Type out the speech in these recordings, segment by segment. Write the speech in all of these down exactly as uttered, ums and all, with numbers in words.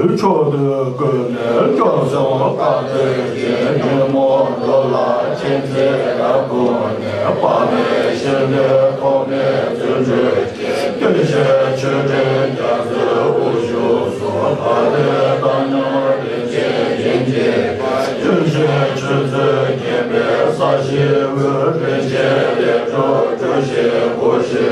མཆོག་ཏུ་བཀུར་ནས་སྐྱོབ་སོང་བཀའ་གདམས་ཀྱི་ཉོན་མོངས་འགྲོ་ལ་མཁྱེན་བརྩེ་རབ་བསྐུལ་ནས། དཔག་མེད་ཞི་ཁྲོའི་ཐོགས་མེད་བརྩོན་འགྲུས་ཀྱིས། བརྟན་ཞིང་ཆོས་འབྲེལ་རྒྱ་མཚོའི་དབུས་བཞུགས་སོ། ལྷ་རིགས་དང་མཉམ་པར་རིན་ཆེན་ཡིད་ཀྱིས། བརྟན་ཞིང་ཆོས་ཚུལ་མཁྱེན་པའི་ས་གཞིའི་དབུས། རིན་ཆེན་ལས་གྲུབ་གྲུ་བཞིའི་སྒོ་བཞི་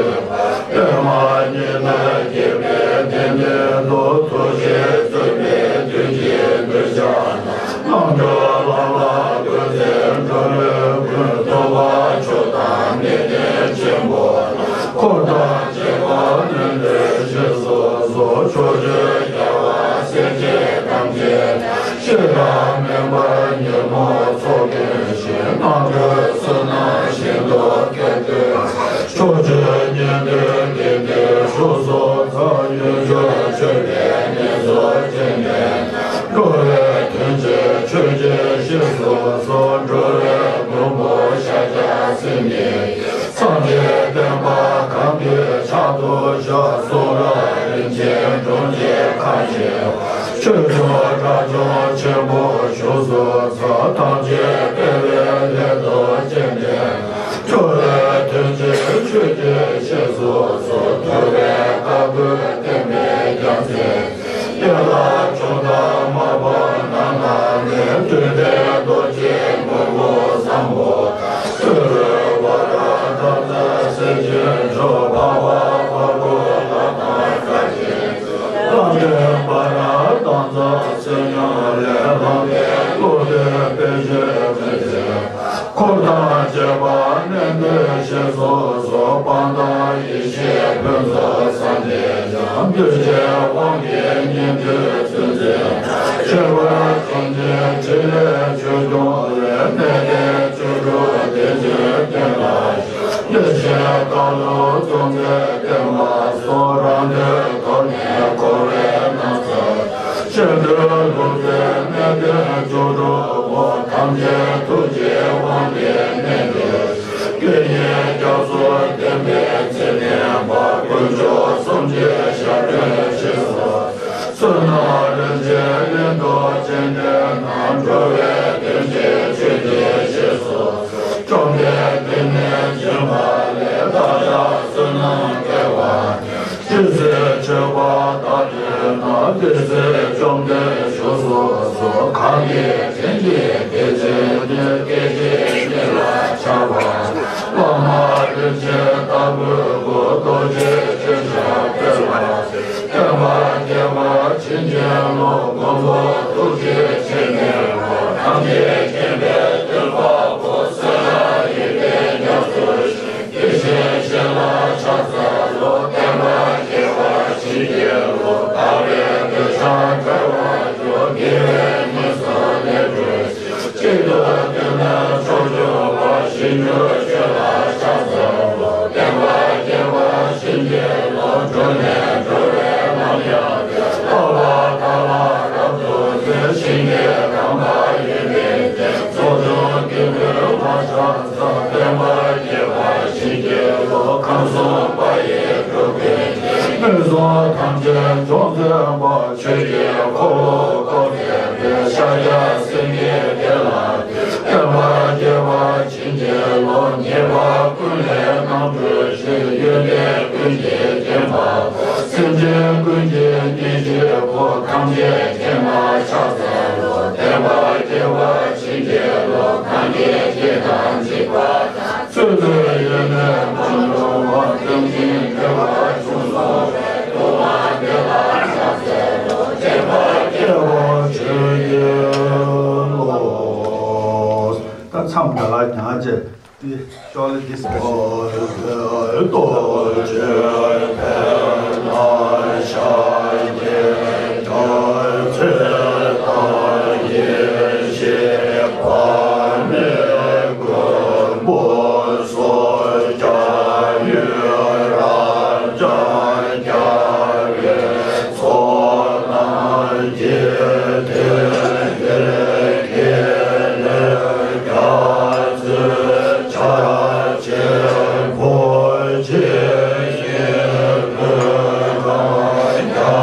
པ། པདྨ་ཉི་ཟླ་རྒྱས་པའི་གདན་སྟེང་དུ། ཐུགས་རྗེས་གཙོས་པའི་མདུན་གྱི་གདུལ་བྱ་རྣམས། རྣལ་འབྱོར་ལམ་ལ་བཀོད་དེ་འགྲོ་བའི་ཀུན། ཐུབ་པ་མཆོག་དང་མི་ལྡན་ཆེན་པོ་རྣམས། འཁོར་དང་བཅས་པ་ནི་འདིར་གཤེགས་སུ་གསོལ། ཕྱོགས་བཅུའི་རྒྱལ་བ་སྲས་བཅས་ཐམས་ཅད་དང་། བཤད་གྲྭ་མེད་པར་ཉོན་མོངས་ཚོགས་ཀུན་ཞི། རྣམ་གྲོལ་བསོད་ནམས་ཤིན་ཏུ་སྐྱེད་པའི། ཕྱོགས་བཅུའི་གཉན་འདུལ་དགེ་འདུན་གྲོགས་སུ་འཚང་། ཡུལ་གྱུར་མཆོད་པའི་གནས་སུ་སྤྱན་འདྲེན། འགྲོ་བའི་དོན་བྱེད་ཆོས་ཀྱི་གཤེགས་སུ་གསོལ། འགྲོ་བའི་མགོན་པོ་ཤཱཀྱ་སེང་གེ། སངས་རྒྱས་བསྟན་པ་གང་གི་ཕྱག་ཏུ་བཞག་གསུང་རབ་རིན་ཆེན་སྒྲོམ་གྱི་ཁ་བཞེས་པ། ཆོས་སྐྱོང་དགྲ་བཅོམ་ཆེན་པོ་བཞུགས་སུ་གསོལ། ཐམས་ཅད་སྤེལ་བའི་སླད་དུ་སྤྱན་འདྲེན། འགྲོ་བའི་དོན་བྱེད་ཆོས་ཀྱི་གཤེགས་སུ་གསོལ། ཐུབ་པའི་བཀའ་བཀོད་བསྟན་པའི་རྒྱལ་མཚན། ཡན་ལག་བཅུ་དང་དམར་པོ་རྣམ་ཐར་ནས། བདུད་སྡེ་གདོས་བཅས་མགོན་པོ་བཟང་པོ་དང་། སུ་རུ་ཝ་ར་དྭགས་པོ་སེང་ཆེན་མཆོག། འཕགས་པ་འཕགས་བོད་ལྷ་དང་སྲས་ཆེན། ལྷ་ལྡན་འབའ་ར་དྭགས་པོ་སེང་ལྕམ་ལས། ལྷ་ལྡན་བློ་ལྡན་དཔལ་ཆེན་རིན་ཆེན། འཁོར་དང་བཅས་པ་གནས་འདིར་གཤེགས་སུ་གསོལ། སྤང་དང་ཡེ་ཤེས་ཕུན་ཚོགས་སངས་རྒྱས་ཀྱང་། གདུལ་བྱའི་དབང་གིས་ཉན་ཐོས་ཚུལ་འཛིན། ཆོས་སྐུ་བཅོམ་ལྡན་ཕྲིན་ལས་ཆོས་སྐྱོང་བའི། གནས་བརྟན་བཅུ་དྲུག་བདེ་ཆེན་གཏེར་ལ་བཞུགས། ཡེ་ཤེས་ཀ་ལུ་གཙོ་མཛད་བསྟན་པ་སྲུང་། རང་གྲོལ་ཐོབ་ནས་འཁོར་བའི་ནང་ཚུད། ཆོས་འདུལ་ལུང་བསྟན་གནས་བརྟན་བཅུ་དྲུག་པོ། ཐམས་ཅད་ཐུགས་རྗེའི་དབང་གིས་གནས་འདིར། སྐད་ཡིག་རྒྱ་མཚོ་ལྡན་པའི་ཚེ་བརྟན་པ། དཀོན་མཆོག་གསུམ་གྱི་ཞབས་དྲུང་ཞེས་སོགས། བསོད་ནམས་རིན་ཆེན་གླིང་དུ་སྤྱན་འདྲེན་ན། འགྲོ་བའི་དོན་བྱེད་ཆོས་ཀྱི་གཤེགས་སུ། བཅོམ་ལྡན་འདས་ནི་བྱོན་པ་ལས། བདག་ཅག་བསོད་ནམས་སྐལ་བ་ཅི་སྲིད་མཆོད་པ་དག་བགྱིས་ན། དེ་སྲིད་བཅོམ་ལྡན་བཞུགས་སུ་གསོལ། གང་གི་དྲིན་གྱིས་དེ་ཕྱིར་ཉིད། སྐད་ཅིག་ཉིད་ལ་འཆར་བར། བླ་མ་རིན་ཆེན་ལྟ་བུའི་སྐུ། རྡོ་རྗེ་འཆང་ཞབས་པད་མ་བསྟེན། བསྟན་པ་རྒྱས་པར་བྱིན་གྱིས་རློབས། མགོན་པོ་ཐུགས་རྗེ་ཆེ་ནས་འོ། ཐམས་ཅད་མཁྱེན་པའི་སྟོན་པ་པོ། བསོད་ནམས་ཡོན་ཏན་ཉམས་སུ་ཞིག་དེ་བཞིན་གཤེགས་ལ་ཕྱག་འཚལ་ལོ། བསྟན་པ་རྒྱས་པར་བྱིན་གྱིས་རློབས། དག་པའི་འདོད་ཆགས་བྲལ་བར་ཤོག་དགེ་བའི་ཉེས་སུ་ལེན་གྱུར་ཅིག་གཅིག་ཏུ་བསྡུས་ནས་མཆོག་གྱུར་པ། ཞིང་རྒྱུ་ཆོས་ལ་ཕྱག་འཚལ་ལོ། བསྟན་པ་རྒྱས་པར་བྱིན་གྱིས་རློབས། འགྲོ་ནས་འགྲོ་བའི་ལམ་ཡང་དག་པ་དག་ལ་རབ་ཏུ་བརྩོན། ཞིང་གི་གདམས་པ་ཡོན་ཏན་ལྡན། ཚོགས་འབྱུང་སྐྱེ་དགུའི་ལྷ་ཕྱག་འཚལ། བསྟན་པ་རྒྱས་པར་བྱིན་གྱིས་རློབས། ཁམས་གསུམ་པ་ཡི་འགྲོ་ཀུན་གྱི། དངོས་སུ་ཐམས་ཅད་འབྱུང་མཛད་པ། ཆོས་ཀྱི་འཁོར་ལོ་བསྐོར་མཛད་པའི། ཤཱཀྱ་སེང་གེ་དེ་ལ་འདུད། བསྟན་པ་རྒྱས་པར་བྱིན་གྱིས་རློབས། ཉེས་པ་ཀུན་ལས་རྣམ་གྲོལ་ཞིང་། ཡོན་ཏན་ཀུན་གྱིས་བརྒྱན་པ་པོ། སེམས་ཅན་ཀུན་གྱི་གཉེན་གཅིག་པོ། ཐམས་ཅད་མཁྱེན་པར་ཕྱག་འཚལ་ལོ། བསྟན་པ་རྒྱས་པར་བྱིན་གྱིས་རློབས། གང་གིས་བསྐྱེད་དང་འཇིགས་པ་དང་། ཚུལ་འདི་ཡེ་ནས་མ་འགྲོ་བར། བརྟན་ཅིང་གྲོལ་བར་འབྱུང་གསུངས་པས། ཐུབ་དབང་དེ་ལ་ཕྱག་འཚལ་ལོ། བསྟན་པ་རྒྱས་པར་བྱིན་གྱིས་རློབས། ད་མཚམས་འདི་ལ་ཉག་ཅེས་ཏེ་ཤོག་ལེ་ཏིས་ཀ་ཤི། རྡོ་རྗེ་ཕེབས་ལ་ཤཱཀྱའི་རྒྱལ་མཚན་དང་། ཡེ་ཤེས་པདྨའི་མགོན་པོ་སོགས། རྒྱལ་བའི་རབ་འབྱམས་རྒྱལ་བའི་ཚོགས་རྣམས་ཀྱིས། དེང་འདིར་ཁས་ལེན་རྒྱ་མཚོའི་ཆར་ཆེན་འབབ་ཅིང་། ཡེ་ཤེས་ཀུན་གང་རྒྱ་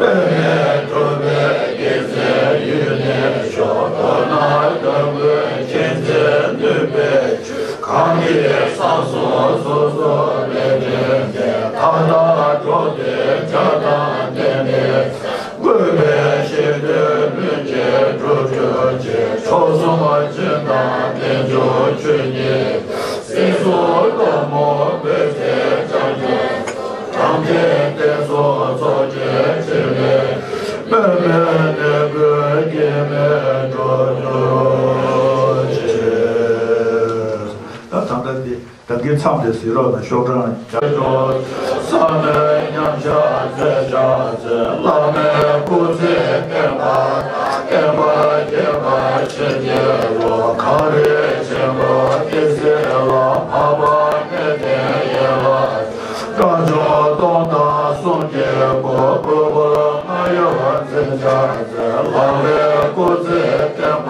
པདྨས་གྲུབ་པའི་རྒྱལ་མཚན་ཡུལ་ནས་ཤོག །མདོར་ན་འདོད་དགུའི་མཁྱེན་བརྩེ་ནུས་པའི་ཆུ། གང་གིས་བསམ་སོང་སོ་སོ་ལས་འདྲེན་པའི། མཐའ་དག་འགྲོ་དོན་བྱ་དང་ལྡན་པའི། བཀོད་པའི་གཞི་དོན་ལྷུན་གྱིས་གྲུབ་གྱུར་ཅིག །མཆོག་གསུམ་སྦྱིན་བདག་རྟེན་འབྱུང་ཆོས་ཉིད། སྲིད་གསུམ་གཏུམ་མོ་འབོད་ཚད་བྱང་ཆུབ། དྲང་ཐེག་བསྟན་སྲུང་ཚོགས་ཀྱི་ཕྲིན་ལས། མོས་པའི་གནས་ཀུན་སྐྱེ་མེད་འགྲུབ་གྱུར་ཅིག །ད་ད་ལྟ་འདི་ད་གིན་མཚམས་དེ་གཟིགས་རོགས་གནང་། ཤོག་གྲངས་བརྒྱ་ཅུ། ས་མོའི་མཉམ་གཞག་མཛད་བྱ་མཛད། བླ་མའི་སྐུ་ཚེ་བརྟན་པ་དང་། བསྟན་པ་རྒྱས་པར་བྱིན་གྱིས་རློབས། གངས་རི་ཆེན་པོ་ཏི་སེ་ལ། འཕགས་པ་གནས་བརྟན་ཡན་ལག་སྐྱབས་མཆོག་སྟོང་དང་གསུམ་གྱི་སྐུ། སྐུ་འབུམ་མངའ་ཡོད་མཛད་བྱ་མཛད། ལག་ལེན་སྐུ་ཚེ་བརྟན་པ་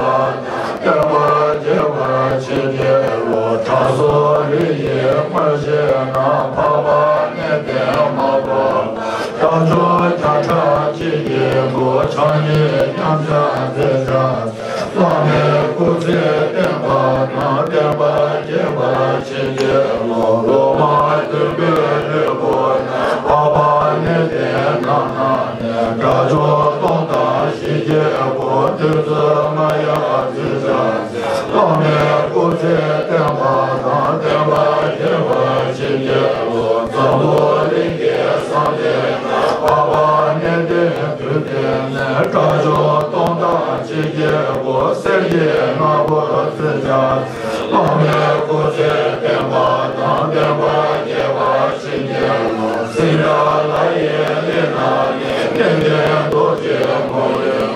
དང་། བསྟན་པ་རྒྱས་པར་བྱིན་གྱིས་རློབས། དྲང་སྲོང་རི་ཡི་དངོས་གཞི་རྣམས། འཕགས་པ་གནས་བརྟན་མ་བུ། སྐྱབས་མཆོག་བརྒྱ་ཕྲག་གཅིག་གི་སྐུ། ཕྱག་གཉིས་མཉམ་གཞག་མཛད་བྱ། བླ་མའི་སྐུ་ཚེ་བརྟན་པ་ དང་བསྟན་པ་རྒྱས་པར་བྱིན་གྱིས་རློབས། སློབ་མ་སྟོན་པའི་ལུས་པོ་ནི། འཕགས་པ་གནས་བརྟན་རྣམས་ནང་ནས། དགྲ་བཅོམ་སྟོང་དང་ཞི་རྒྱས་པོ། བདུད་རྩི་ལྔ་ཡང་འཛིན་བྱ་མཛད། བླ་མའི་སྐུ་ཚེ་བརྟན་པ་དང་། བསྟན་པ་རྒྱས་པར་བྱིན་གྱིས་རློབས། འཛམ་བུ་གླིང་གི་ས་མཐའི་ནང་། འཕགས་པ་གནས་བརྟན་དུས་མཐའི་ནས། དགྲ་བཅོམ་སྟོང་དང་ཞི་རྒྱས་པོ། གསེར་གྱི་ནག་པོ་འཛིན་བྱ། བླ་མའི་སྐུ་ཚེ་བརྟན་པ་དང་། བསྟན་པ་རྒྱས་པར་བྱིན་གྱིས་རློབས། སེང་ལྕམ་ལྷ་ཡི་གླིང་ནང་ནས། གནས་བརྟན་རྡོ་རྗེ་མོ་ཡི།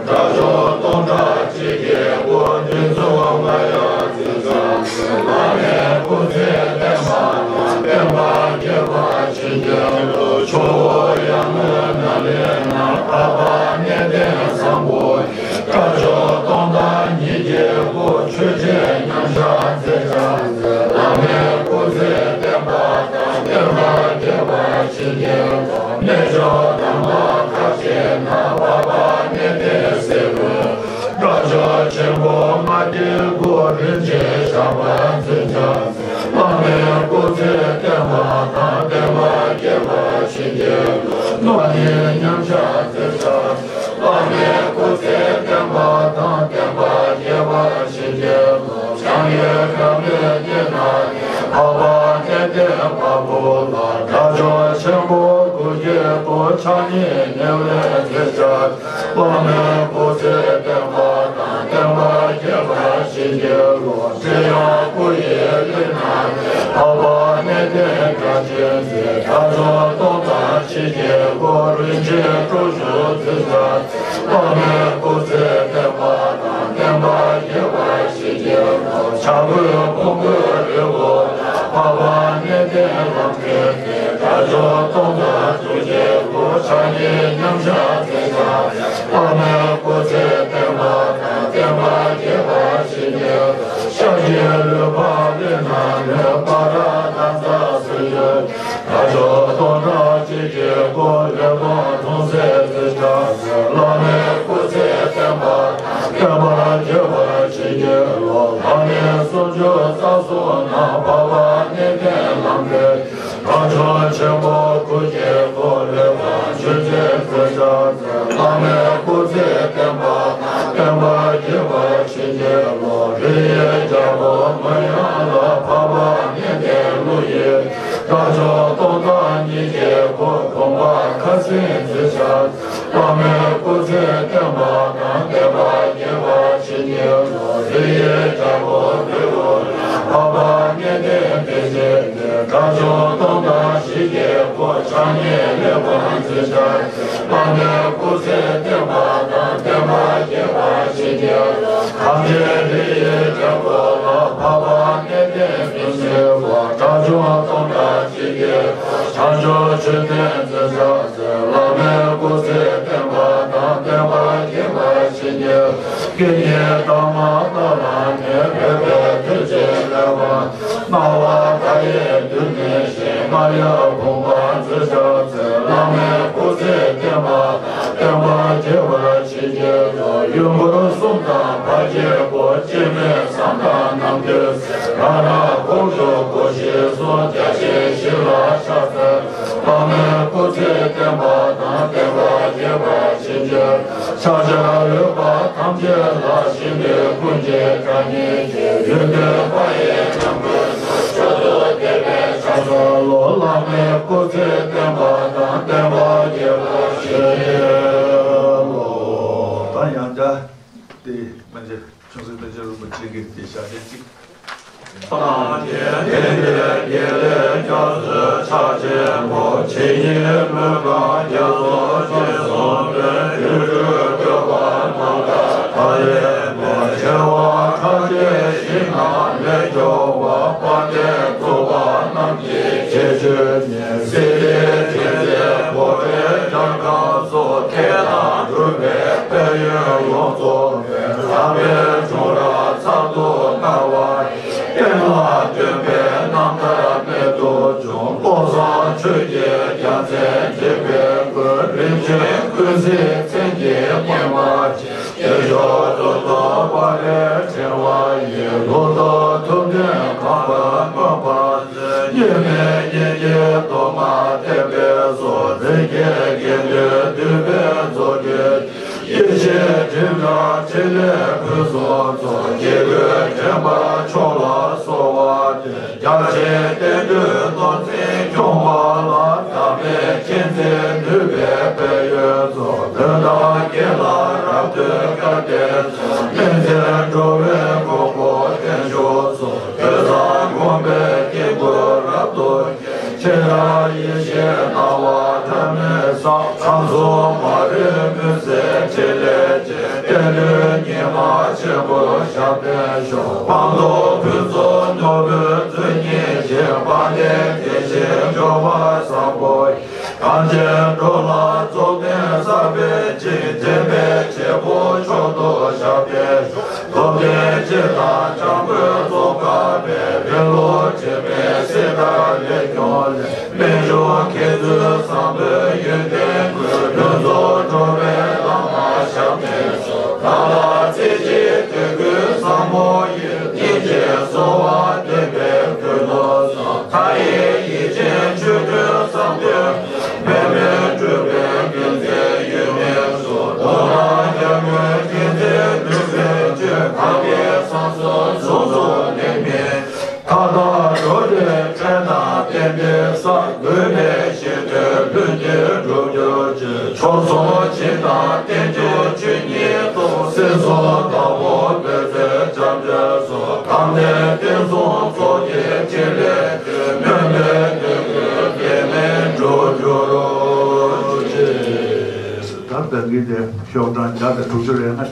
དགྲ་བཅོམ་སྟོང་ཕྲག་གཅིག་གི་སྐུ། བདུད་རྩི་ལྔ་ཡང་འཛིན་བྱ་མཛད། བླ་མའི་སྐུ་ཚེ་བརྟན་པ་དང་། བསྟན་པ་རྒྱས་པར་བྱིན་གྱིས་རློབས། ཇོ་བོ་ཡར་ངོའི་ནམ་མཁའི་ནང་། འཕགས་པ་གནས་བརྟན་བཟང་པོ་ཡི། དགྲ་བཅོམ་སྟོང་དང་ཉིས་བརྒྱའི་སྐུ། ཆོས་ཀྱི་མཉམ་གཞག་མཛད་བྱ་མཛད། བླ་མའི་སྐུ་ཚེ་བརྟན་པ་དང་། བསྟན་པ་རྒྱས་པར་བྱིན་གྱིས་རློབས། གནས་མཆོག་དམ་པ་ཁ་ཆེ་ན། འཕགས་པ་གནས་བརྟན་སེར་པོ། དགྲ་བཅོམ་ཆེན་པོ་ལྔ་བརྒྱའི་སྐུ། རིན་ཆེན་ཞགས་པ་འཛིན་བྱ་མཛད། བླ་མའི་སྐུ་ཚེ་བརྟན་པ་དང་། བསྟན་པ་རྒྱས་པར་བྱིན་གྱིས་རློབས། སྣོད་ནི་མཉམ་གཞག་མཛད་བྱ་མཛད། བླ་མའི་སྐུ་ཚེ་བརྟན་པ་དང་། བསྟན་པ་རྒྱས་པར་བྱིན་གྱིས་རློབས། ཕྱག་གཡས་བཀའ་མའི་གཡས་ན་ནི། འཕགས་པ་གནས་བརྟན་དཔའ་བོ་ལྷ། དགྲ་བཅོམ་ཆེན་པོ་དགུ་བརྒྱའི་སྐུ། ཕྱག་གཉིས་ཉེ་བའི་མཛད་བྱ། བླ་མའི་སྐུ་ཚེ་བརྟན་པ་དང་། བསྟན་པ་རྒྱས་པར་བྱིན་གྱིས་རློབས། ཁྲི་ཡང་བུ་ཡི་གླིང་ན་ནི། འཕགས་པ་གནས་བརྟན་སྒྲ་གཅན་འཛིན། དགྲ་བཅོམ་སྟོང་དང་ཞི་རྒྱས་པོ། རིན་ཆེན་སྤྲུལ་གཟུགས་འཛིན་བྱ། བླ་མའི་སྐུ་ཚེ་བརྟན་པ་དང་། བསྟན་པ་རྒྱས་པར་བྱིན་གྱིས་རློབས། བྱ་རྒོད་ཕུང་པོའི་རི་བོ་ན། འཕགས་པ་གནས་བརྟན་ལམ་འཁྲུལ་ནས། དགྲ་བཅོམ་སྟོང་དང་དྲུག་བརྒྱའི་སྐུ། ཕྱག་གཉིས་མཉམ་གཞག་མཛད་བྱ། བླ་མའི་སྐུ་ཚེ་བརྟན་པ་དང་། བསྟན་པ་རྒྱས་པར་བྱིན་གྱིས་རློབས། ཤར་གྱི་ལུས་འཕགས་གླིང་ན་ནི། པ་ར་དྷ་ཙ་ཟེར་ཞུ། དགྲ་བཅོམ་སྟོང་ཕྲག་གཅིག་གི་སྐུ། ལེགས་པར་མཐོང་ཚད་འཛིན་བྱ་མཛད། བླ་མའི་སྐུ་ཚེ་བརྟན་པ་དང་། བསྟན་པ་རྒྱས་པར་བྱིན་གྱིས་རློབས། ལྷ་མི་སུམ་ཅུ་རྩ་གསུམ་ན། འཕགས་པ་གནས་བརྟན་ལམ་འཁྲུལ། དགྲ་བཅོམ་ཆེན་པོ་དགུ་བརྒྱའི་སྐུ། ལེགས་པར་ཆོས་འཛིན་མཛད་བྱ་མཛད། བླ་མའི་སྐུ་ཚེ་བརྟན་པ་དང་། བསྟན་པ་རྒྱས་པར་བྱིན་གྱིས་རློབས། རི་ཡི་རྒྱལ་པོ་མོན་ཡང་ལ། འཕགས་པ་གནས་བརྟན་ཀླུ་ཡི། དགྲ་བཅོམ་སྟོང་དང་ཉིས་བརྒྱའི་སྐུ། གོང་མ་ཁ་སྲིན་འཛིན་བྱ། བླ་མའི་སྐུ་ཚེ་བརྟན་པ་དང་། བསྟན་པ་རྒྱས་པར་བྱིན་གྱིས་རློབས། རི་ཡི་རྒྱལ་པོ་བེའུ་ལ། འཕགས་པ་གནས་བརྟན་བདེ་བྱེད་ཀྱི། དགྲ་བཅོམ་སྟོང་དང་ཞི་རྒྱས་པོ། ཕྱག་གཉིས་ལེགས་པར་འཛིན་བྱ། བླ་མའི་སྐུ་ཚེ་བརྟན་པ་དང་། བསྟན་པ་རྒྱས་པར་བྱིན་གྱིས་རློབས། གངས་ཅན་རི་ཡི་རྒྱལ་པོ་ལ། འཕགས་པ་གནས་བརྟན་བདེ་བྱེད་པོ། དགྲ་བཅོམ་སྟོང་དང་ཞི་རྒྱས་པོ། བྱང་ཆུབ་ཆོས་བསྟན་མཛད་བྱ། བླ་མའི་སྐུ་ཚེ་བརྟན་པ་དང་། བསྟན་པ་རྒྱས་པར་བྱིན་གྱིས། སྐད་སྙན་དར་མ་ལྟར་ལ་ནི། འབོད་པའི་ཐོས་བཅས་ལེགས་པར། རྣ་བ་མཐའ་ཡས་འདུས་ནས་བཞེངས། རྔ་ཡབ་བུམ་པ་མཛད་བྱ་མཛད། བླ་མའི་སྐུ་ཚེ་བརྟན་པ་དང་། བསྟན་པ་རྒྱས་པར་བྱིན་གྱིས་རློབས། ཡུམ་འཁོར་གསུམ་དང་བར་གྱི་སྐུ། སྐྱེ་མེད་མཚན་དང་རྣམ་ཐོས་སྲས། རང་རང་ཁོངས་སུ་སྐུ་བཞི་གསུམ། རྒྱ་ཆེན་བཞི་ལ་ཕྱག་འཚལ། བླ་མའི་སྐུ་ཚེ་བརྟན་པ་དང་། བསྟན་པ་རྒྱས་པར་བྱིན་གྱིས། ཕྱག་བྱར་འོས་པ་ཐམས་ཅད་ལ། གཤེགས་པའི་ཀུན་གྱི་དགྲ་ཉིད་ཀྱི། ཡོན་ཏན་དཔལ་ཡོན་ལམ་ཀུན་ཏུ། མཆོག་ཏུ་བསྟན་པའི་ཕྱག་འཚལ་ལོ། བླ་མའི་སྐུ་ཚེ་བརྟན་པ་དང་། བསྟན་པ་རྒྱས་པར་བྱིན་གྱིས་རློབས། ད་ཡང་བསྐྱར་དེ་སྨན་རྗེ་ཆུང་སྲིད་པཎ་ཆེན་རིན་པོ་ཆེ་གི་དེ་ཞལ་ཆད་ཅིག་དེ་ལས་རྒྱལ་སྲས་ཕྱག་ཆེན་པོ། ཇི་སྙེད་ལུས་དང་རྒྱ་མཚོ་ཆེ་གསུམ་པའི། སྒྱུ་འཕྲུལ་བཀོད་པ་རྣམ་དག་མཐའ་ཡས་པའི། ཆེ་བ་ཕྲ་རྒྱས་ཞིང་རྣམས་ལས་སྐྱོ་བ། དཔལ་ལྡན་གཙུག་པ་རྣམས་ཀྱི་ཁྱད་ཆོས་ཉིད། སྲིད་པའི་འཁྲུལ་རྩའི་སྒོ་བྲལ་རྒྱལ་ཁམས་སུ། མཁས་དང་གྲུབ་པའི་དཔལ་ཡོན་ཡོངས་རྫོགས། འཛམ་བུའི་འབྱུང་རབས་མཚར་དུ་དར་བ་ཡི། བསྟན་ལ་སྟོན་པའི་རྣམ་ཐར་རྨད་དུ་བྱུང་། བློ་བཟང་ཆོས་ཀྱི་རྒྱལ་མཚན་དྲེགས་པའི་སྐུ། རིམ་བྱོན་ཀུན་གཟིགས་མཚན་གྱི་བསྙེན་པ་ཅན། བསྐྱེད་ཤོག་ཏུ་བསྟོད་པ་ལས་ཕྲེང་བ་ཡི། ལུང་ དྲི་མེད་ཉིད་ཀྱི་གདུང་མ་བསྟན་པའི་གཟུགས། འཛིན་བྱེད་དགེ་འདུན་འདུས་པའི་ཚོགས་ཀྱིས། ཡེ་ཤེས་སྤྲིན་དང་ཕྲིན་ལས་ཕུན་སུམ་ཚོགས། སྐྱེ་དགུའི་དྲན་པ་མཆོག་ལ་གསོལ་བ་འདེབས། རྒྱ་ཆེན་བསྟན་འགྲོའི་རྡོར་འཛིན་སྐྱོང་བ་ལ། འཛད་མེད་མཁྱེན་བརྩེ་ནུས་པའི་དཔལ་ཡོན་མཚོ། དོན་དམ་དགེ་ལ་རབ་ཏུ་དགའ་བའི་མཚོ། མི་འཛད་འགྲོ་བའི་མགོན་པོ་བརྟན་བཞུགས་སོ། ཐོས་བསམ་སྒོམ་པའི་སྐྱེ་དགུ་རབ་ཏུ། ཁྱེད་རང་ཡེ་ཤེས་སྣང་བ་གྲངས་མེད་བསགས། ཁམས་གསུམ་མ་རིག་མུན་སེལ་ཕྲིན་ལས་ཀྱིས། བསྟན་འགྲོའི་ཉི་མ་ཆེན་པོར་ཞབས་བརྟན་ཤོག། སྤངས་རྟོགས་ཕུན་སུམ་ནོར་བུའི་མཚོ་སྙེད་ཅིང་། སྤངས་ཏེ་བདེ་གཤེགས་འབྱོར་པ་བཟང་པོ་ཡི། གངས་ཅན་འགྲོ་ལ་རྫོགས་ལྡན་ས་པཎ་ཆེན། འདྲེན་པའི་རྒྱལ་པོ་མཆོག་ཏུ་ཞབས་བརྟན་ཤོག། རྫོགས་ལྡན་སྤྱི་དང་འཇམ་མགོན་ཙོང་ཁ་པའི། རིང་ལུགས་དྲི་མེད་སྲིད་མཐའ་ལས་སྐྱོང་ལས། རྨད་བྱུང་མཁས་བཙུན་བཟང་པོའི་ཡོན་ཏན་ཀུན། ལྷུན་རྫོགས་འགྲོ་བའི་ལམ་ལ་ཞབས་བརྟན་ཤོག། ནང་ལ་རྩེ་གཅིག་དོན་ཀུན་བཟང་པོ་ཡི། སྙིང་རྗེའི་གསོལ་བ་འདེབས་པའི་ཀུན་ཏུ་བཟང་། མཐའ་ཡས་ཡིད་ཅན་ཆོས་སྒྲོན་བཟང་པོའི། འབད་མེད་སྤྲུལ་པའི་རྒྱལ་མཚན་ཡོད་མེད་སོགས། མདོར་ན་རྒྱལ་ཀུན་མཁྱེན་བརྩེ་ནུས་པའི་སྤྱོད། གང་གི་ས་སོགས་གཟུགས་སུ་ལེགས་མིན། མཐའ་དག་འགྲོ་དོན་འཕྲད་ན་གཏན་བདེ་ས། དགོས་པའི་གཞི་དོན་ལྷུན་གྱིས་འགྲུབ་གྱུར་ཅིག། མཆོག་གསུམ་སྦྱིན་དང་རྟེན་འབྱུང་ཆོས་ཉིད་དུ། སྲིད་གསུམ་བདག་པོ་འབད་མཛད་བྱམས་ཆེན་སོགས། གང་དེ་བསྟན་སྲུང་ཚོགས་ཀྱི་ཕྲིན་ལས་ཀྱིས། སྨོན་པའི་འདོད་དགུ་འབད་མེད་འགྲུབ་གྱུར་ཅིག། ད་བདག་གི་དེ་ཤོག་གྲངས་བརྒྱ་དང་དྲུག་ཅུ་རེ་ལྔ་དེ།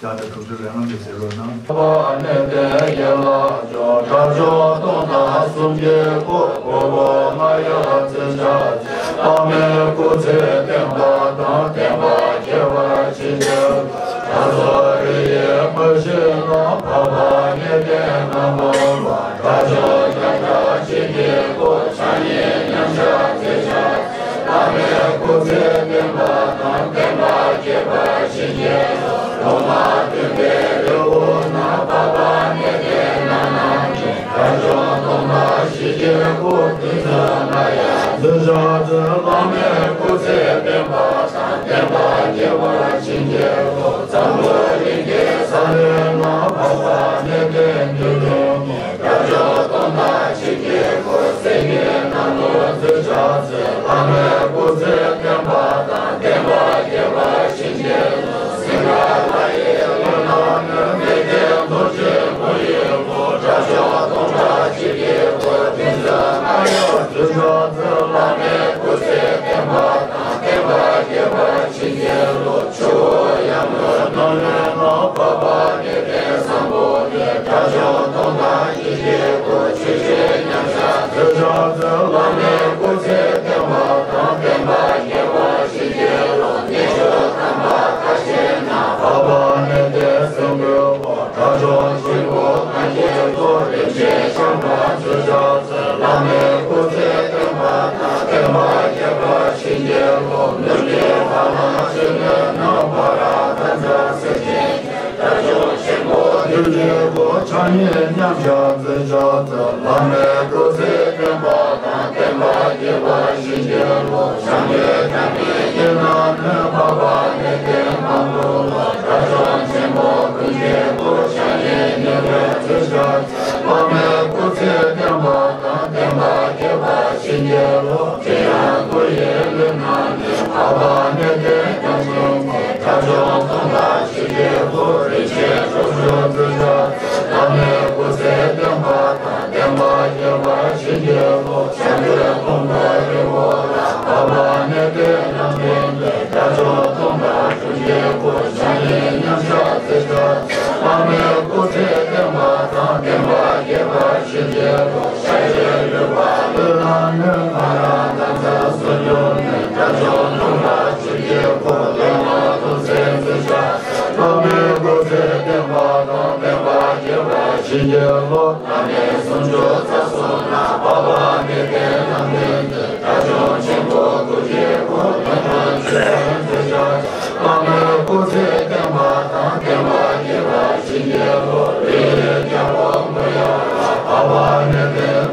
བརྒྱ་དང་དྲུག་ཅུ་རེ་ལྔ་འདི་ཟེར་རོགས་གནང་། འཕགས་པ་གནས་བརྟན་ཡན་ལག་མཆོག། དགྲ་བཅོམ་སྟོང་དང་གསུམ་གྱི་སྐུ། གོ་འཕང་ལྔ་ཡི་རྩེ་ཕྱག་འཚལ། བླ་མའི་སྐུ་ཚེ་བརྟན་པ་དང་། བསྟན་པ་རྒྱས་པར་བྱིན་གྱིས་རློབས། དགྲ་སོགས་རི་ཡི་མ་ཞིག་ན། འཕགས་པ་གནས་བརྟན་རྣམ་པར་དཔའ། དགྲ་བཅོམ་ཁྱབ་བརྡལ་བྱེད་ཀྱི་སྐུ། ཕྱག་གཉིས་མཉམ་གཞག་རྩེ་ཕྱག་འཚལ། བླ་མའི་སྐུ་ཚེ་བརྟན་པ་དང་། བསྟན་པ་རྒྱས་པར་བྱིན་གྱིས་རློབས། ལོ་མ་བདུན་པའི་རི་བོ་ན། འཕགས་པ་གནས་བརྟན་རྣམ་སྣང་གིས། དགྲ་བཅོམ་སྟོང་དང་བཞི་བརྒྱའི་སྐུ། བདུད་རྩི་ལྔ་ཡི་རྩེ་ཕྱག་འཚལ། བླ་མའི་སྐུ་ཚེ་བརྟན་པ་དང་། བསྟན་པ་རྒྱས་པར་བྱིན་གྱིས་རློབས། འཛམ་བུ་གླིང་གི་ས་གནས་ན། འཕགས་པ་གནས་བརྟན་འདུལ་སྟོན་གྱིས། དགྲ་བཅོམ་སྟོང་དང་བཞི་བརྒྱའི་སྐུ། སེང་གེ་རྣམས་ལ་རྩེ་ཕྱག་འཚལ། བླ་མའི་སྐུ་ཚེ་བརྟན་པ་དང་། བསྟན་པ་རྒྱས་པར་བྱིན་གྱིས་རློབས། སིང་ག་ལ་ཡི་ལྷོ་ནུབ་ན། མེས་རྒྱལ་རྡོ་རྗེ་མུ་ཡི་སྐུ། དགྲ་བཅོམ་སྟོང་དང་བཞི་བརྒྱའི་སྐུ། བདུད་རྩི་ལྔ་ཡི་རྩེ་ཕྱག་འཚལ། བླ་མའི་སྐུ་ཚེ་བརྟན་པ་དང་། བསྟན་པ་རྒྱས་པར་བྱིན་གྱིས་རློབས། ཆུ་བོ་ཡར་ངོའི་ནང་ན། འཕགས་པ་གནས་བརྟན་བཟང་པོ་ཡི། དགྲ་བཅོམ་སྟོང་དང་བཞི་བརྒྱའི་སྐུ། ཆོས་སྤྱོད་མཉམ་གཞག་རྩེ་ཕྱག་འཚལ། བླ་མའི་སྐུ་ཚེ་བརྟན་པ་དང་། བསྟན་པ་རྒྱས་པར་བྱིན་གྱིས་རློབས། གནས་བཅུ་ཐམ་པ་མཐའ་བཞི་ན། འཕགས་པ་གནས་བརྟན་སེམས་དཔའི་དགྲ་བཅོམ་ཆེན་པོ་ཐམས་ཅད་སྐུ། རིན་ཆེན་ཤམ་བྷ་རྩེ་ཕྱག་འཚལ། བླ་མའི་སྐུ་ཚེ་བརྟན་པ་དང་། བསྟན་པ་རྒྱས་པར་བྱིན་གྱིས་རློབས། ནུབ་ཀྱི་ཕ་ལ་ཆུ་ནུབ་ན། འབར་ར་དྷ་ཛ་སེར་ཆེན། དགྲ་བཅོམ་ཆེན་པོ་བདུད་ཀྱི་སྐུ། ཕྱག་གཉིས་མཉམ་གཞག་རྩེ་ཕྱག་འཚལ། བླ་མའི་སྐུ་ཚེ་བརྟན་པ་དང་། བསྟན་པ་རྒྱས་པར་བྱིན་གྱིས་རློབས། བྱང་གི་ཐ་མའི་དབྱིངས་ན་ནི། འཕགས་པ་གནས་བརྟན་མང་པོ་ལ། དགྲ་བཅོམ་ཆེན་པོ་ཀུན་གྱི་སྐུ། ཕྱག་གཉིས་མཉམ་གཞག་རྩེ་ཕྱག་འཚལ། བླ་མའི་སྐུ་ཚེ་བརྟན་པ་དང་། བསྟན་པ་རྒྱས་པར་བྱིན་གྱིས་རློབས། ཚེ་ཡང་སྐུ་ཡི་ལུས་ན་ནི། འཕགས་པ་གནས་བརྟན་ཉམས་སུ་བླངས། དགྲ་བཅོམ་སྟོང་དང་བཞི་བརྒྱའི་སྐུ། རིན་ཆེན་དྲུག་ཅུ་རྩེ་ཕྱག་འཚལ། བླ་མའི་སྐུ་ཚེ་བརྟན་པ་དང་། བསྟན་པ་རྒྱས་པར་བྱིན་གྱིས་རློབས། བྱང་ཆུབ་ཀུན་འཁོར་རི་བོ་ལ། འཕགས་པ་གནས་བརྟན་རྣམ་བདུན་གྱི། དགྲ་བཅོམ་སྟོང་དང་དྲུག་ཅུའི་སྐུ། ཕྱག་གཉིས་མཉམ་གཞག་རྩེ་ཕྱག་འཚལ། བླ་མའི་སྐུ་ཚེ་བརྟན་པ་དང་། བསྟན་པ་རྒྱས་པར་བྱིན་གྱིས་རློབས། ཤཱཀྱའི་ལུས་པ་ལུས་ན་ནི། མ་ར་དྷ་ཛ་སུ་ཉུ་ནི། དགྲ་བཅོམ་སྟོང་དང་བཞི་བརྒྱའི་སྐུ། ལོ་མ་དྲུག་ཚེས་རྩེ་ཕྱག་འཚལ། བླ་མའི་སྐུ་ཚེ་བརྟན་པ་དང་། བསྟན་པ་རྒྱས་པར་བྱིན་གྱིས་རློབས། བླ་མའི་སུམ་ཅུ་རྩ་གསུམ་ན། འཕགས་པ་གནས་བརྟན་རྣམ་བདུན་གྱི། དགྲ་བཅོམ་ཆེན་པོ་ཀུན་གྱི་སྐུ། ལོ་མ་བཅུ་ཚེས་རྩེ་ཕྱག་འཚལ། བླ་མའི་སྐུ་ཚེ་བརྟན་པ་དང་། བསྟན་པ་རྒྱས་པར་བྱིན་གྱིས་རློབས། རི་ཡི་རྒྱལ་པོ་མོ་ཡ་ལ། འཕགས་པ་གནས་བརྟན་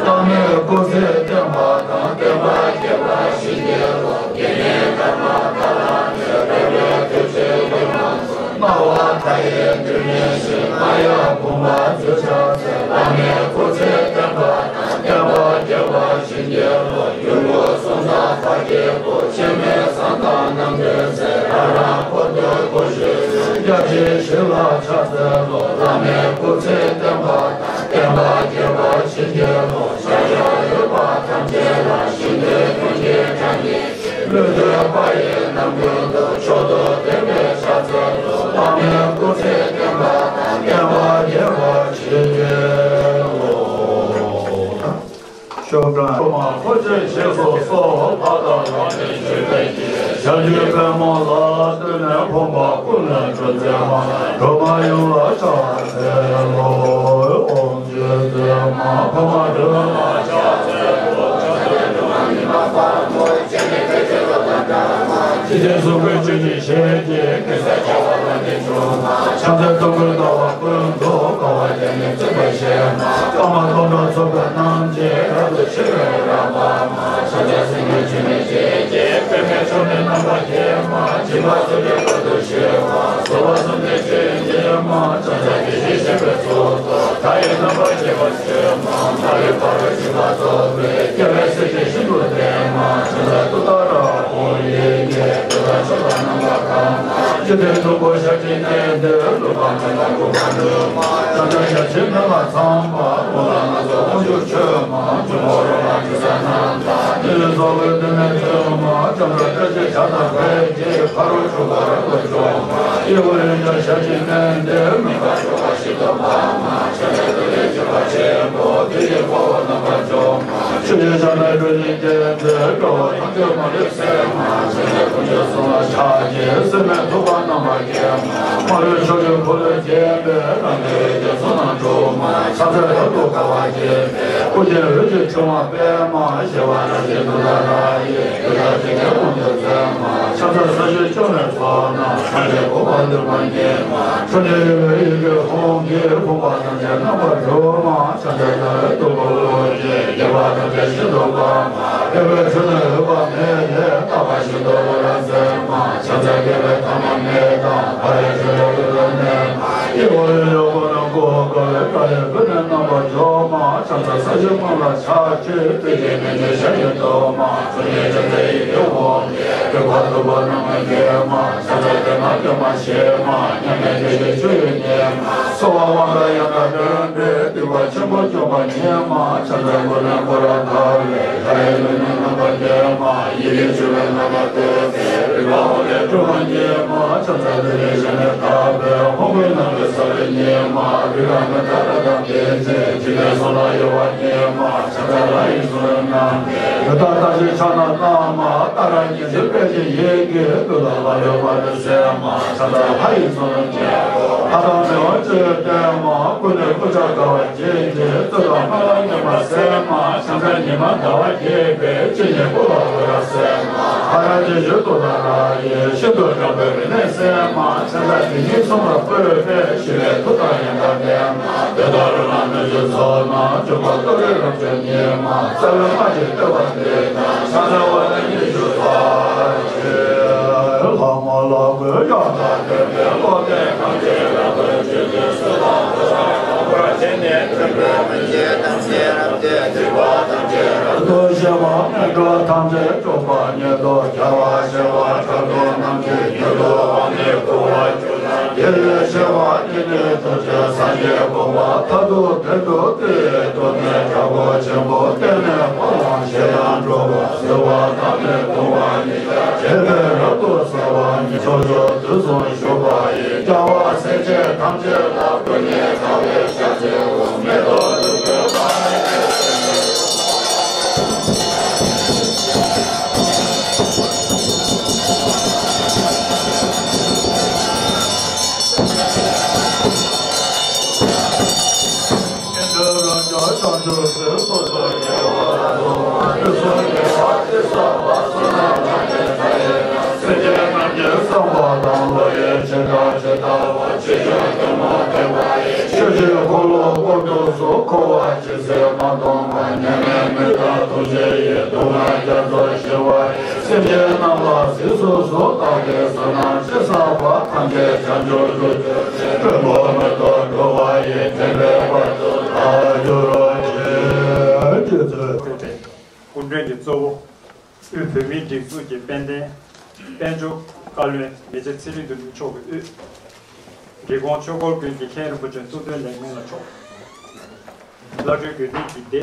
བླ་མའི་སྐུ་ཚེ་བརྟན་པ་དང་། བསྟན་པ་རྒྱས་པར་བྱིན་གྱིས་རློབས། དགེ་བསྙེན་དམ་པ་ལྟ་བ་ནི། རེ་བའི་དུས་ཚོད་ཀྱི་ལམ་སང་། སྣང་བ་མཐའ་ཡས་འདིར་གནས་ཤིང་། ང་ཡང་བུམ་པ་རྫུས་ཆགས་ཚེ། བླ་མའི་སྐུ་ཚེ་བརྟན་པ་དང་། བསྟན་པ་རྒྱས་པར་བྱིན་གྱིས་རློབས། ཡུམ་གུར་གསུང་ཚངས་འཕགས་ཀྱི་སྐུ། འཆི་མེད་བསམ་གཏན་རྣམ་ཐོས་སྲས། རང་རང་འཁོར་དུ་སྐུ་བཞུགས་ཚེ། སྐྱབས་གཅིག་ཞིག་ལ་ཕྱག་འཚལ་ལོ། བླ་མའི་སྐུ་ཚེ་བརྟན་པ་དང་། བསྟན་པ་རྒྱས་པར་བྱིན་གྱིས་རློབས། ཤཱཀྱ་འོད་དཔལ་ཐམས་ཅད་ལ། ཞིང་རྡུལ་ཀུན་གྱི་གྲངས་ཀྱིས་བསྐྱེད། ལུས་རྡུལ་པ་ཡི་རྣམ་ཀུན་ཏུ། མཆོག་ཏུ་དད་པས་ཕྱག་འཚལ་ལོ། བླ་མའི་སྐུ་ཚེ་བརྟན་པ་དང་། བསྟན་པ་རྒྱས་པར་བྱིན་གྱིས་རློབས། ཤོག་གྲངས་མ་འཁོར་བཅས་ཞེས་སོགས་སོ། ལྷ་དང་ལྷ་མིན་སྤྱོད་པའི་དཀྱིལ། ཞབས་ཀྱི་པདྨོ་ལ་བཏུད་ནས། ཕོངས་པ་ཀུན་ལས་སྒྲོལ་མཛད་མ། སྒྲོལ་མ་ཡུམ་ལ་ཕྱག་འཚལ་ལོ། ཨོཾ་ཆོས་མཛད་མ། ཕ་མ་སྒྲོལ་མ་ལ་ཕྱག་འཚལ་ལོ། ཕྱག་འཚལ་སྒྲོལ་མ་ཉི་མ་དཔལ་མོ། སྤྱན་ནི་བེར་ཅན་རབ་དང་འདྲ་མ། འཇིག་རྟེན་གསུམ་མགོན་ཆུ་སྐྱེས་ཞལ་གྱི། གེ་སར་རྒྱལ་བ་རབ་འབྱམས་ཕྱོགས་མ། ཕྱག་འཚལ་སྟོང་སྐུའི་ཟླ་བ་ཀུན་ཏུ། དགའ་བ་བརྒྱ་ནི་བརྩེགས་པར་བཞད་མ། སྐར་མ་སྟོང་ཕྲག་ཚོགས་པའི་རྣམ་བསྒྱིངས། རབ་ཏུ་ཕྱེ་བའི་འོད་རབ་འབར་མ། ཕྱག་འཚལ་སེང་གེ་ཆུ་མིག་ཅན་གྱི། པདྨས་ཕྱོགས་བཅུར་རྣམ་པར་བརྒྱན་མ། འཇིགས་པ་སོལ་ཏེ་འཁོར་དུ་ཞི་བ། རྫོགས་པ་གསུམ་ལྡན་ཆོས་དབྱིངས་མ། ཕྱག་འཚལ་བདེ་གཤེགས་སྤྱན་རས་གཟིགས་སོ། མཐའ་ཡས་རྣམ་པར་རྒྱལ་བར་མ་ལུས་པ་རུ་འཇིགས་པ་རྫོགས་པའི། རྒྱལ་བའི་སྲས་ཀྱི་ཞིང་དུ་བསྟན་མ། ཕྱག་འཚལ་ཏུཏྟཱ་ར་ཧཱུྃ་ཡི་གེས། འགྲོ་དང་ཕྱོགས་དང་རྣམ་པ་གང་མ། འཇིག་རྟེན་སྟོང་པོ་ཞབས་ཀྱིས་མནན་ཏེ། ལུས་པ་མེད་པར་འགུགས་པར་ནུས་མ། ཕྱག་འཚལ་བརྒྱ་བྱིན་མེ་ལྷ་ཚངས་པ། དབང་ལ་སྣ་ཚོགས་དབང་ཕྱུག་མཆོད་མ། འབྱུང་པོ་རོ་ལངས་དྲི་ཟ་རྣམས་དང་། ཉེ་རིང་ཚོགས་ཀྱི་སྡེ་སྣོད་བཙུན་མ། ལྕམ་དྲལ་སྐད་ཅིག་ཞལ་དང་ཕས་ཀྱིས། ཕ་རོལ་ཕྱོགས་ཀུན་རབ་ཏུ་འཇོམས་མ། གཡས་བསྐུམ་གཡོན་བརྐྱང་ཞབས་ཀྱིས་མནན་ཏེ། མི་ཁ་འགྱོ་བ་ཞིག་ཏུ་འབབ་མ། ཕྱག་འཚལ་ཏུ་ལས་སྤྱོད་པ་ཆེན་པོ། དེ་ཡི་དཔའ་བོ་རྣམ་པར་འཇོམས་མ། ཆུ་སྐྱེས་ཞལ་ནི་གྲུ་བཞིན་བརྒྱན་ཏེ། དགྲ་བོ་ཐམས་ཅད་མ་ལུས་གསོད་མ། ཕྱག་འཚལ་དཀོན་མཆོག་གསུམ་ལ་ཕྱག་བགྱི། སྲེད་མེད་ཐུབ་པ་རྣམ་པར་རྒྱལ་མ། མ་ལུས་ཕྱོགས་བཅུའི་འཁོར་ལོས་བརྒྱན་པའི། རང་གི་འོད་ཀྱི་ཚོགས་རྣམས་འཁྲུག་མ། ཕྱག་འཚལ་རབ་ཏུ་དགའ་བ་བརྒྱན་པའི། སྐུ་མདོག་འོད་ཀྱི་ཕྲེང་བ་པདྨ། ཞི་བ་རབ་བརྗིད་ཏུཏྟཱ་ར་ཡིས། ཡུལ་དང་འཇིག་རྟེན་དབང་དུ་མཛད་མ། ཕྱག་འཚལ་ས་གཞི་སྐྱོང་བའི་ཚོགས་རྣམས། ཐམས་ཅད་འགུགས་པར་ནུས་པ་ཉིད་མ། ཁྲོ་གཉེར་རོལ་པའི་ཡི་གེ་ཧཱུྃ་གིས། ཕོངས་པ་ཐམས་ཅད་རྣམ་པར་སྒྲོལ་མ། ཕྱག་འཚལ་ཟླ་བའི་གདུང་བུ་དབུ་རྒྱན། རྒྱལ་བ་ཐམས་ཅད་ཞིང་དུ་དབང་མ། རྒྱལ་བའི་ཁྲོད་ནས་འོད་དཔག་མེད་ལས། རྟག་པ་བཞིན་དུ་འོད་རབ་མཛད་མ། ཕྱག་འཚལ་རྒྱལ་བའི་ཐ་མ་མེད་དང་། འཕགས་པའི་ཁྲོད་ནས་འོད་དཔག་མེད་མ། དཀྱིལ་འཁོར་ཡོངས་གང་ནས་བསྐོར་བའི། རྩ་བའི་དབུས་ནས་རྣམ་པར་འཇོམས་མ། ཕྱག་འཚལ་ས་གཞི་དཔངས་ལ་ཕྱག་བགྱི། སྟོད་ཀྱི་མེ་ལྕེ་ཞལ་གྱིས་བཏུམ་མ། ཁྲོ་གཉེར་ཕྱག་འཚལ་ཡི་གེ་ཧཱུྃ་གིས། སྒྲིབ་པ་དུད་འགྲོ་རྣམས་ཀུན་འགེམས་མ། ཕྱག་འཚལ་བདེ་མ་དགེ་མ་ཞི་མ། མཉམ་མེད་བདེ་གཤེགས་སྤྱོད་ཡུལ་ཉིད་མ། གསོལ་བ་དབང་དང་ཡང་དག་ལྡན་པའི། སྡིག་པ་ཆེན་པོ་སྐྱོབ་པ་ཉིད་མ། ཕྱག་འཚལ་ཀུན་ནས་བསྐོར་རབ་དགའ་བའི། ལྷ་ཡི་ལུས་རྣམས་རྣམ་པར་བརྒྱན་མ། ཡི་གེ་བཅུ་པའི་རྣམ་པར་བཀོད་པའི། རིག་པ་འོད་ལས་སྤྲུལ་པ་ཉིད་མ། ཕྱག་འཚལ་ཏུ་ལེན་ཞལ་ནས་བཏབ་པའི། ཧཱུྃ་གི་རྣམ་པའི་ས་བོན་ཉིད་མ། རིགས་དང་མི་རྟག་རབ་དང་རྟེན་ཅན། འཇིག་རྟེན་གསུམ་ལ་གཡོ་བ་ཉིད་མ། ཕྱག་འཚལ་ལྷ་ཡི་གཟུགས་རྣམས། ཡི་དྭགས་རྟ་བཞོན་ཕྱག་ན་བསྣམས་མ། ཏཱ་ར་གཉིས་བརྗོད་པད་ཀྱི་ཡི་གེས། ཏུཏྟཱ་ལ་ལུས་མ་ལུས་སེལ་མ། ཕྱག་འཚལ་ལྷ་ཡི་གཟུགས་རྣམས། ལྷ་དང་མི་དབང་སྤྱི་བོས་བསྟེན་མ། ཀུན་ནས་སྐུ་ཕྱག་དགའ་བ་བརྒྱད་ཀྱིས། རྩོད་དང་སྨོན་ལམ་ཉོན་མོངས་སེལ་མ། ཕྱག་འཚལ་ཉི་མ་ཟླ་བ་རྒྱས་པའི། སྤྱན་གཉིས་སྐུ་ལ་འོད་རབ་གསལ་མ། ཧ་ར་ཅི་ཞུ་ཏུཏྟཱ་ར་ཡིས། ཤིན་ཏུ་དྲག་པོའི་རིམས་ནད་སེལ་མ། ཕྱག་འཚལ་དེ་ཉིད་གསུམ་ལ་བཀོད་པའི། ཞི་བའི་མཐུ་དང་ཡང་དག་ལྡན་མ། དེ་དག་རོ་ལངས་སྣོད་བཅུད་ཚོགས་རྣམས། འབྱུང་པོ་ལྟོ་གོས་རབ་བྱུང་ཉིད་མ། རྩ་བའི་སྔགས་ཀྱིས་བསྟོད་པ་འདི་དང་། ཕྱག་འཚལ་བ་ལ་ཉི་ཤུ་རྩ་གཅིག་ལྷག་མ་ལ་བཀོད་ཡང་དག་ལྡན་པའི། བློ་ལྡན་ཐམས་ཅད་རབ་ཏུ་འཇུག་པའི། སྲོད་དང་ཕོ་བྲང་དང་པོར་བྱས་ནས། མཐུན་པའི་མི་མཇེད་ཐམས་ཅད་རབ་སྟེར། སྡིག་པ་ཐམས་ཅད་རབ་ཏུ་ཞི་བ། ངན་འགྲོ་ཐམས་ཅད་སྐྱོབ་པ་ཉིད་དོ། རྒྱལ་བ་ཞི་བ་ཁྲག་འཐུང་རྣམས་ཀྱི། མྱུ་གུ་དབང་ནི་བསྐུར་བར་གྱུར་ན། དེ་ལས་ཆེ་བ་ཉིད་ནི་ཐུགས་རྗེ་སངས་རྒྱས་དགོངས་པ། མཐར་ཐུག་དོན་དུ་དེ་ཡི་སྟོབས་ནི། དྲག་པོ་ཆེན་པོ་བསྟན་ནས། འཕོ་བ་ཞེ་ཡང་འགྲོ་བ་སེལ་བ་དང་ནི། ལྟུང་བ་ཉེས་བྱས་བྱས་པས་རབ་ཏུ་སེལ་བ་ཉིད། ཕྱོགས་བཅུ་དུས་གསུམ་བཞུགས་པ་ཡི། རྒྱལ་བ་སྲས་བཅས་ཐམས་ཅད་ལ། ཀུན་ནས་བལྟ་བའི་ཞལ་མཛེས་འོད། མེ་ཏོག་བདུག་སྤོས་པདྨའི་སྤོས། ལོ་འཁོར་དུས་སུ་འཁོར་བ་ཇི་སྲིད་མ་སྟོངས་པ། མཉམ་མེད་མི་མཐའ་ཐུགས་རྗེ་ཡིས། སྡུག་བསྔལ་རྒྱ་མཚོ་ཞི་བ་ཡི། སེམས་ཅན་རྣམས་ལ་གཟིགས་སུ་གསོལ། བདག་གིས་བསོད་ནམས་ཅི་བསགས་པ། ཐམས་ཅད་བྱང་ཆུབ་ཏུ་གྱུར་ཅིག། དྲན་པ་མེད་དུ་འགྲོ་བ་ཡི། འདྲེན་པའི་དཔལ་དུ་བདག་གྱུར་ཅིག། སྐུ་མགྲོན་གྱི་གཙོ་བོ། དབུས་བོད་མིའི་སྒྲིག་འཛུགས་ཀྱི་དཔལ་ལྡན་དཔལ་འབྱོར་བཀའ་བློན་མི་རྗེ་ཚེ་རིང་དོན་གྲུབ་མཆོག་གི་དབུས། འབྲི་གུང་ཆོས་འཁོར་དགོན་གྱི་མཁན་རིན་པོ་ཆེ་གཙུག་སྡེ་ལེགས་སྨོན་ལགས་མཆོག་བླ་སྤྲུལ་དགེ་འདུན་གྱི་སྡེ།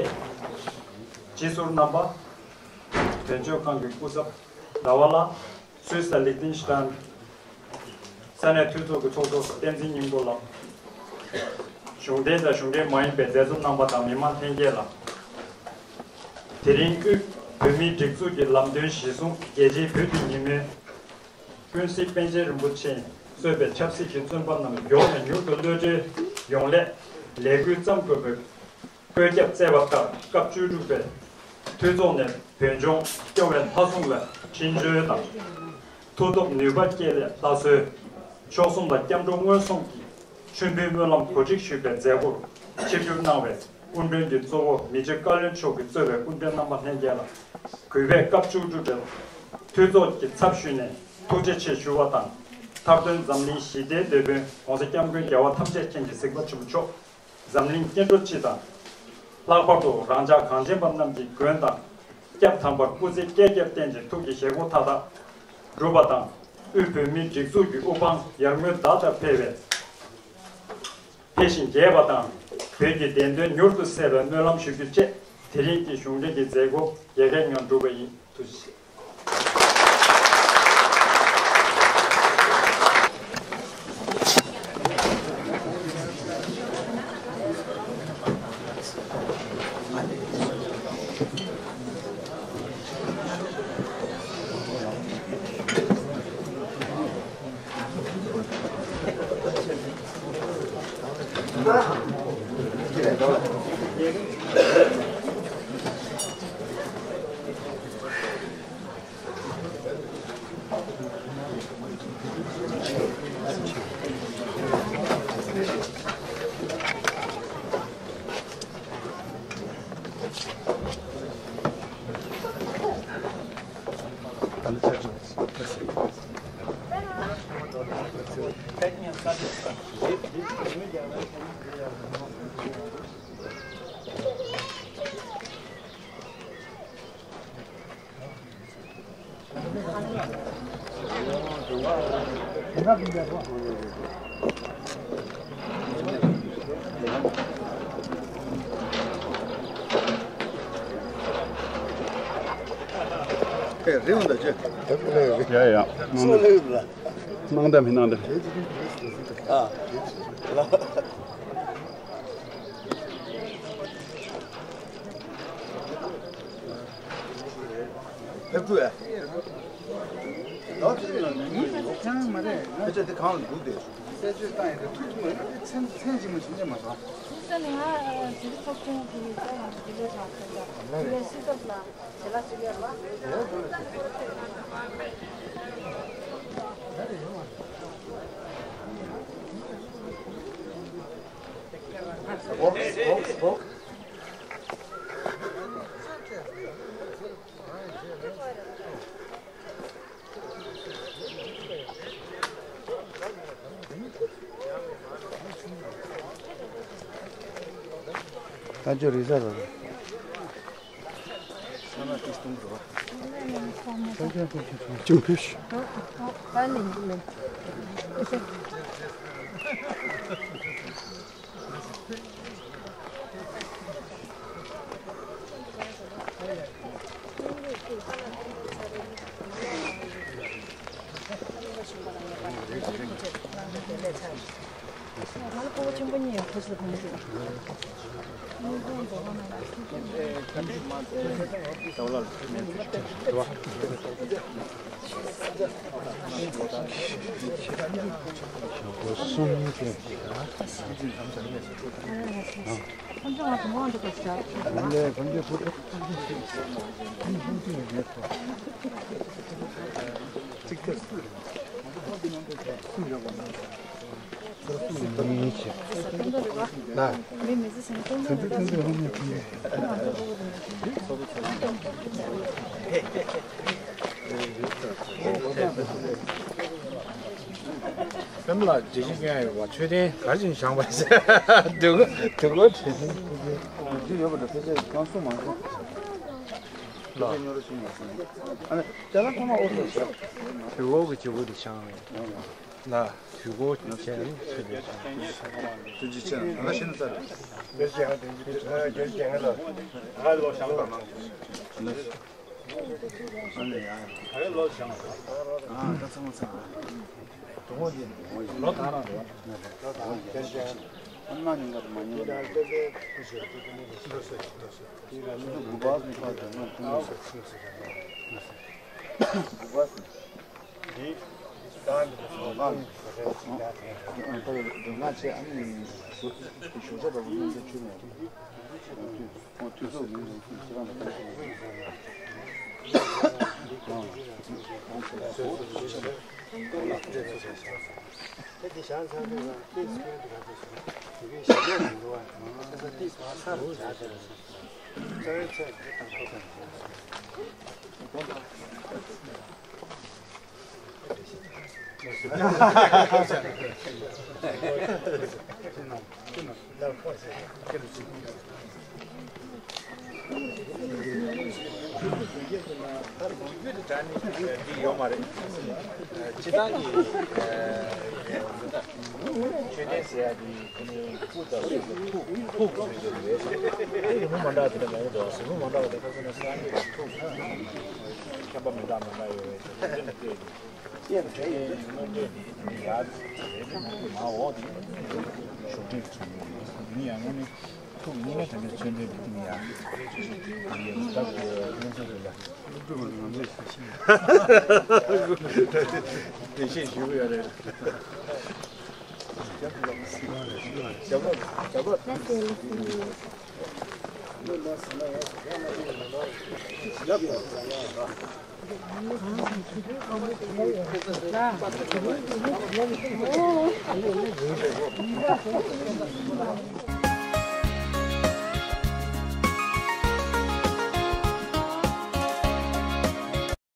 སྤྱི་ཟུར་རྣམ་པ། དོན་གཅོད་ཁང་གི་སྐུ་ཚབ་ཟླ་བ་ལགས། སུད་སི་དང་ལིག་ཏེན་ཤི་ཏན་ས་གནས་འཐུས་ཚོགས་ཀྱི་ཚོགས་གཙོ་བསྟན་འཛིན་སྙིང་པོ་ལགས། གཞུང་འབྲེལ་དང་གཞུང་འབྲེལ་མ་ཡིན་པའི་མཛད་གཙོ་རྣམ་པ་དང་མི་མང་ལྷན་རྒྱས་ལ། དེ་རིང་དབུས་བོད་མིའི་སྒྲིག་འཛུགས་ཀྱི་ལམ་སྟོན་གཞིར་བཟུང་རྒྱལ་སྤྱིའི་བོད་དོན་ཉིན་མོའི་ཀུན་གཟིགས་པཎ་ཆེན་རིན་པོ་ཆེས་གཙོས་པའི་ཆབ་སྲིད་ཀྱི་བཙོན་པ་རྣམས་མགྱོགས་ནས་མྱུར་དུ་གློད་གྲོལ་ཡོང་སླད་ལས་འགུལ་བརྩམ་དགོས་པའི་བཀོད་ཁྱབ་སྩལ་བ་ལྟར། སྐབས་བཅུ་དྲུག་པའི་འཐུས་ཚོགས་ནས་བོད་ལྗོངས་སྐྱོང་བའི་ལྷ་སྲུང་ལ་བྱིན་མཆོད་དང་། མཐུ་སྟོབས་ནུས་པ་བསྐྱེད་སླད་ལྷ་གསོལ། མཆོག་གསུམ་ལ་སྐྱབས་འགྲོ་སྔོན་སོང་གི་མཆོད་འབུལ་སྨོན་ལམ་གོ་སྒྲིག་ཞུས་པའི་མཛད་སྒོར་ཆིབས་བསྒྱུར་གནང་བའི་སྐུ་མགྲོན་གྱི་གཙོ་བོ་མི་རྗེ་བཀའ་བློན་མཆོག་གིས་གཙོས་པའི་སྐུ་མགྲོན་རྣམ་པ་ལྷན་རྒྱས་ལ། གུས་པས་སྐབས་བཅུ་དྲུག་པའི་འཐུས་ཚོགས་ཀྱི་ཚབ་ཞུས་ནས་ཐུགས་རྗེ་ཆེ་ཞུ་བ་དང་། མཐར་དོན་འཛམ་གླིང་ཞི་བདེའི་དེད་དཔོན་༸གོང་ས་༸སྐྱབས་མགོན་རྒྱལ་བ་ཐམས་ཅད་མཁྱེན་ཅིང་གཟིགས་པ་ཆེན་པོ་མཆོག་འཛམ་གླིང་སྐྱེ་འགྲོ་སྤྱི་དང་། ལྷག་པར་དུ་རང་ཅག་གངས་ཅན་པ་རྣམས་ཀྱི་མགོན་དང་། སྐྱབས་དམ་པར་སྐུ་ཚེ་བསྐལ་བརྒྱར་བརྟན་ཅིང་ཐུགས་ཀྱི་བཞེད་དགོངས་མཐའ་དག་འགྲུབ་པ་དང་། དབུས་བོད་མིའི་སྒྲིག་འཛུགས་ཀྱི་དབུ་འཕང་ཡར་ངོའི་ཟླ་ལྟར་འཕེལ་བའི་འཕེལ་ཞིང་རྒྱས་པ་དང་། བོད་ཀྱི་བདེན་དོན་མྱུར་དུ་གསལ་བའི་སྨོན་ལམ་ཞུ་རྒྱུ་བཅས། དེ་རིང་གི་གཞུང་འབྲེལ་གྱི་མཛད་སྒོ་ཡ་གྱལ་ངང་གྲུབ་པ་ཡིན། ཐུགས་རྗེ་ཆེ། རེད་འོང་ད་ཅེ། ཡ་ཡ། སོ་ལེ་ཡོད་ལ། གནང་དང་མི་གནང་དང་། ཨ། ཕེབས་དགོས་ཨ། ལོ་ཚོད་ལ་ནི་ཡོད། ཅང་མ་རེད། ཕལ་ཆེར་དེ་གང་ལ་འདུག་སྟེ། གསལ་བརྗོད་བཏང་ཡིན་དེ་ཐུག་ཐུག་མ་ཡོད་དེ་མཚན་མཚན་གཅིག་མ་ཕྱིན་ཆད་མ་སོང་། ས་ནི་ང་དེ་ཚོགས་ཆུང་དེ་ཡི་ས་ཡང་དེ་ལས་རག་ཐུབ་ད། དེ་ལས་སྲིད་ཚབ་ལ་དེ་ལ་ཅིག་ཡོད་ལ། ཨོ་ཨོ་ཨོ། ད་ཅོ་རི་ས་ར། ཅུང་ཕེབས། སེམས་ལ་བདེ་སྐྱིད་ཀྱང་ཡོད་པ། མཆོད་རྟེན་ག་ཅིག་བཞེངས་པ་ཟེར། དུས་འཁོར་དུས་འཁོར་བྲིས་ཟིན། འདི་ཡོད་པ་འདྲ། ཕལ་ཆེར་གང་གསུང་མ་གསུང་། ལ། ཕལ་ཆེར་ཉོ་རོགས་བྱུང་མ་སོང་། ཨ་ནི་ཅ་ལག་ཚང་མ་ཨོ་ཚོ་བཞག་དུས་འཁོར་གྱི་བྱེད་སྒོ་དེ་བཞེངས་པ་ཡིན། ལ། དུས་འཁོར་བྱས་ནས་ཚུད་པའི། ཐུགས་རྗེ་ཆེ། ང་ཤེས་ན་ཚར། རྒྱལ་སྤྱི་རྒྱལ་ལ། ང་ལོ་བཞག་པ་མང་། ཡོད་མ་རེད། སྤྱི་བཏང་གི་མཆོད་རྟེན་ཟེར་ཡ་དེ། དེ་ནས་སྐུ་དང་ཐུགས་ཐུགས་ཟེར་གྱི་རེད། རི་མོ་མ་འདྲ་དེ་འདྲ་མང་པོ་འདུག་རི་མོ་མ་འདྲ་བ་དེ་ཁ་སང་ནས་སང་ཉིན་ཐུགས་ཁྱད་པར་མི་འདྲ་མི་འདྲ་ཡོད་རེད། དེ་ནས་བལྟས་ནས་རི་མོ་བལྟས་ནས་དེ་ནས་ཡར་རེད། མ་འོག་དེ་ཞོགས་ཀྲིག་བྱུང་ཡོད་རེད། དེ་ནས་ཡང་སྔོན་ནས་ཐུགས་རྙེད་དཀའ་དེ་འདྲ་མཆོད་རྟེན་དེ་དེ་ནས་ཡར་ཡོད་རེད། ད་ལྷན་ཚོགས་དེ་ལ། དེ་བཤད་ཞུ་གི་ཡོད་རེད།